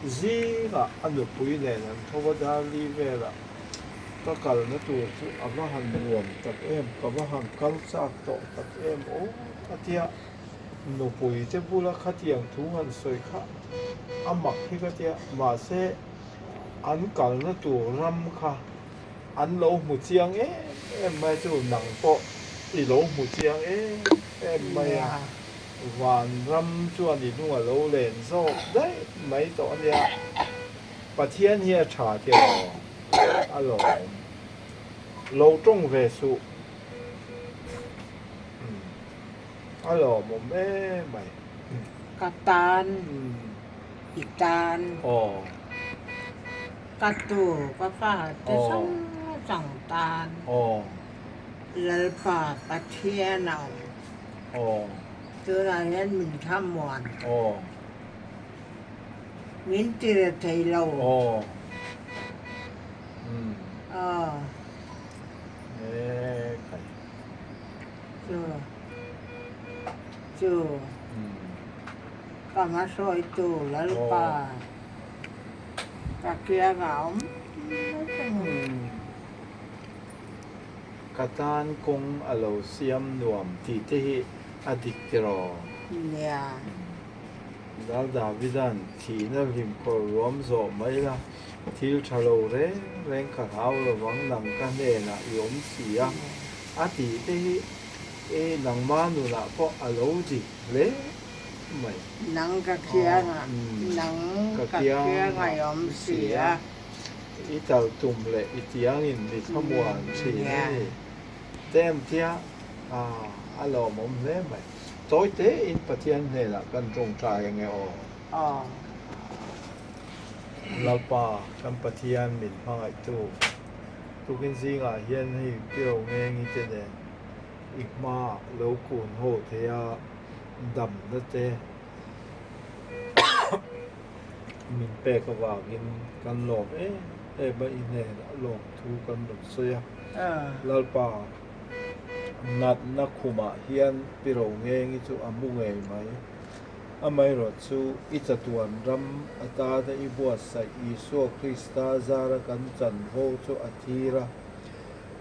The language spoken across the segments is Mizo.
Zingah a nupui nen an tho a, Darli velah ka kalna tur chu a va han nuam tak em, ka va han kal chak tawh tak em aw a tia. Nupui te bula khatiang thu han sawi kha a mak hi ka tia, mahse an kalna tur ram kha an lo hmu chiang em em mai chu nang pawh i lo hmu chiang em em mai a, van ram chuan i hnung a lo len zawk daih mai tawh a nia, Pathian hi a tha tiraw a lawm lo tawng ve suh. A lawmawm em mai. Ka tan, i tan. Ka tu, ka fa te hrang hrang tan. Lalpa Pathian a awm. Tunah hian min thlamuan. Min ti re thei lo. Chu chu ka hmasawitu Lalpa ka kiangah a awm reng. Ka tan kawng a lo siam nuam tih te hi a dik tiraw? Nia. Lal Davida'n thihna hlimkhawr ruam zawh mai la, thil tha lo reng reng ka hlau lovang nang ka hnenah i awm si a, a tih te hi e nangma nunah pawh a lo dik hle mai. Nang ka kiangah, nang ka kiangah i awm si a. I tal tum leh i tiangin mi thlamuan thin a ni. Tem tia a lawmawm hle mai. Tawi tein Pathian hnenah kan tawngtai ange aw. Lalpa kan Pathian min hmangaihtu tukin zingah hian hei Piro Ngengi te nen i hmaah lo kun ho thei a, damna te min pek avangin kan lawm em em a, i hnenah lawmthu kan rawn sawi a. Lalpa. Natna khumah hian Pi Rongengi chu a mu ngei mai. Amaherawh chu i chatuan ram atana i buatsaih Isua Krista zara kan chanvo chu a thir a.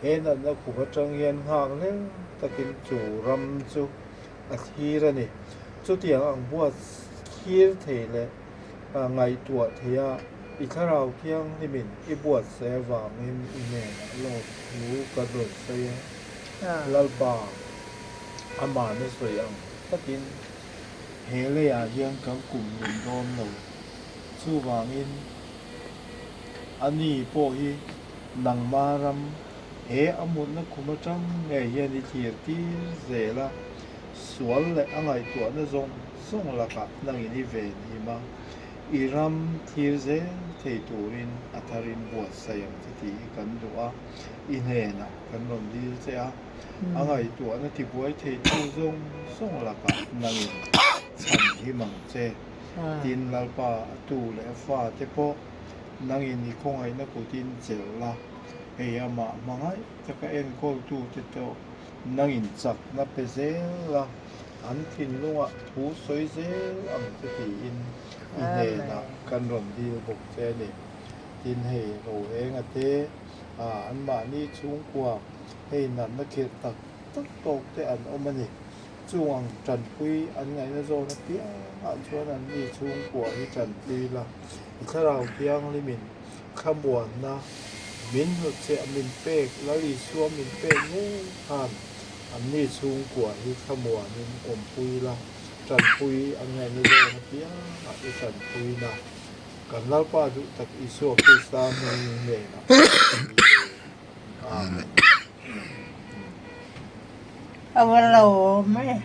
He natna khum atang hian nghak hlel takin chu ram chu a thlir a ni. Chutiang ang buat thlir thei leh ngaihtuah thei a, i thlarau thianghlimin i buatsaih avangin i hnenah lawm thu ka rawn sawi e. Lalpa, amah na sawi ang takin he leiah hian kan kum lun dawn lo. Chuvangin ani pawh hi nangma ram he a mutna khum atang ngei hian i thlir tir zel a, sual leh a ngaihtuahna zawng zawng lakah nangin i ven him a, i ram thlir zel thei turin a tharin buatsaih ang che tih hi kan duh a, i hnenah kan rawn dil che a, a ngaihtuahna tibuai theitu zawng zawng lakah nangin chhan him ang che. Tin, Lalpa a tu leh a fate pawh nangin i khawngaihna kutin chelh la, hei amah hmangaih taka enkawltute tawh nangin chakna pe zel la, An thinlungah thu sawi zel ang che tiin i hnenah kan rawn dil bawk che a ni. Tin, hei Rohenga te, anmahni chhungkua hei natna khirh tak tak tawk te an awm a ni. Chung ang tanpui an ngaihna zawn apiangah chuan anni chhungkua hi tanpui la, i thlarau thianghlimin thlamuanna min hnutchhiah min pek, Lal Isua min pek ngei khan Anni chhungkua hi thlamuanin awmpui la, tanpui an ngaihna zawn apiangah i tanpuina kan Lalpa duh tak Isua Krista hming hnenah kan ni e. Amen. A va lo awm e.